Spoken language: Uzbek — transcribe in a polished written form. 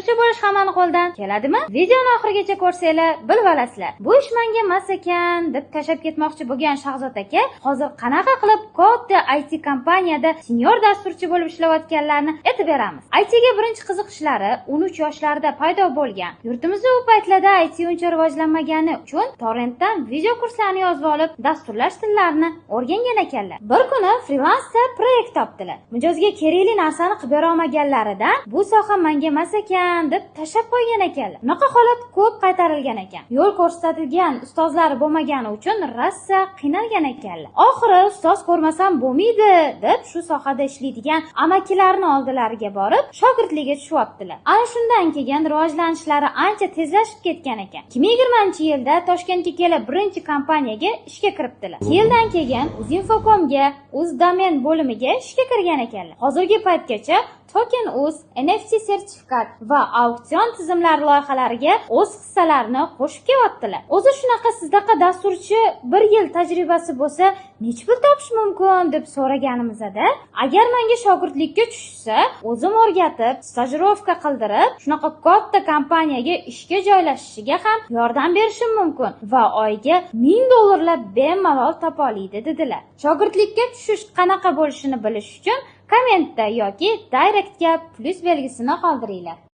Dasturchi bo'lish hammani qo'lidan keladimi? Videoni oxirigacha ko'rsanglar, bilib olasizlar. Bu ish menga emas ekan deb tashlab ketmoqchi bo'lgan Shahzod aka hozir qanaqa qilib katta IT kompaniyada senior dasturchi bo'lib ishlayotganlarini aytib beramiz. IT ga birinchi qiziqishlari 13 yoshlarida paydo bo'lgan. Yurtimizda u paytlarda IT uncha rivojlanmagani uchun torrentdan video kurslarni yozib olib, dasturlash tillarini o'rgangan ekanlar. Bir kuni frilansda proyekt topdilar. Mijozga kerakli narsani qilib bera olmaganlaridan bu soha menga emas ekan deb tashlab qo'ygan ekanlar. Bunaqa holat ko'p qaytarilgan ekan. Yo'l ko'rsatadigan ustozlari bo'lmagani uchun rosa qiynalgan ekanlar. Oxiri ustoz ko'rmasam bo'lmaydi deb shu sohada ishlaydigan amakilarni oldilariga borib, shogirdlikka tushyaptilar. Ana shundan keyin rivojlanishlari ancha tezlashib ketgan ekan. 2020-yilda Toshkentga kelib birinchi kompaniyaga ishga kiribdilar. 2 yildan keyin Uzinfocomga Uzdomen bo'limiga ishga kirgan ekanlar. Hozirgi paytgacha Token Uz, NFT sertifikat va auksion tizimlari loyihalariga o'z hissalarini qo'shib kelyaptilar. O'zi shunaqa sizdaqa dasturchi bir yil tajribasi bo'lsa, necha pul topish mumkin deb so'raganimizda, agar menga shogirdlikka tushsa, o'zim o'rgatib, stajirovka qildirib, shunaqa katta kompaniyaga ishga joylashishiga ham yordam berishim mumkin va oyiga 1000 dollarlab bemalol topa oladi dedilar. Shogirdlikka tushish qanaqa bo'lishini bilish uchun kommentda yoki direktga plyus belgisini qoldiringlar.